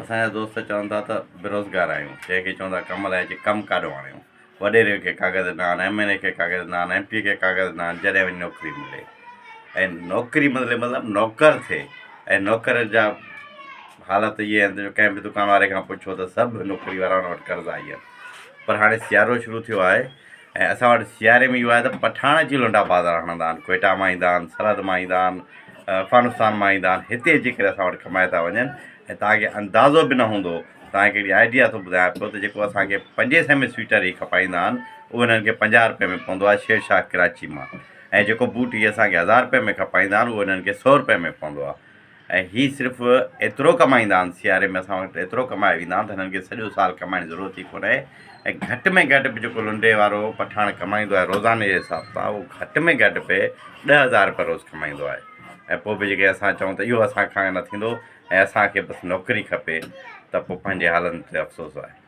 اسان جا دوست چون ٿا ته بيروزگار آهيون، جنهن کي چون ٿا ڪم لاء اچي ڪم ڪاڏو آڻيون، وڏيري کي ڪاغذ نه آهن، ايم اين اي کي ڪاغذ نه آهن، ايم پي کي ڪاغذ نه آهن، جڏهن وڃي نوڪري ملي ۽ نوڪري ملي مطلب نوڪر ٿئي ۽ نوڪر جا حالت اهي آهن جو ڪنهن به دڪان واري کان پڇو ته سڀ نوڪري وارا ان وٽ قرض آئي آهن پر هاڻي سيارو شروع ٿيو آهي ۽ اسان وٽ سياري ۾ اهو آهي ته پٺاڻ اچي لنڊا بازار هڻندا آهن ڪوئيٽا مان ايندا آهن سرحد مان ايندا آهن افغانستان مان ايندا آهن هتي اچي ڪري اسان وٽ ڪمائي ٿا وڃن ۽ توهان کي اندازو به نه هوندو توهان کي هڪڙي آئيڊيا ٿو ٻڌايان پيو ته جيڪو اسان کي پنجين سئي ۾ سوئيٽر هي کپائيندا آهن اهو هنن کي 50 روپئي ۾ پوندو آهي شير شاهه ڪراچي مان ۽ جيڪو بوٽ هي اسان کي 1000 روپئي ۾ کپائيندا آهن اهو هنن کي 100 روپئي ۾ پوندو آهي ۽ هي صرف ايترو ڪمائيندا آهن سياري ۾ اسان وٽ ايترو ڪمائي ويندا آهن ته هنن کي سڄو سال ڪمائڻ جي ضرورت ئي ڪونهي ۽ گهٽ ۾ گهٽ به جيڪو لنڊي وارو پٺاڻ ڪمائيندو آهي روزاني جي حساب سان اهو گهٽ ۾ گهٽ به 10,000 روپيا روز ڪمائيندو آهي ۽ پوء به جيڪي اسان چئون ته اهو اسان کان نه ٿيندو ۽ اسان کي بس نوڪري کپي ته پوء پنهنجي حالن تي افسوس آهي.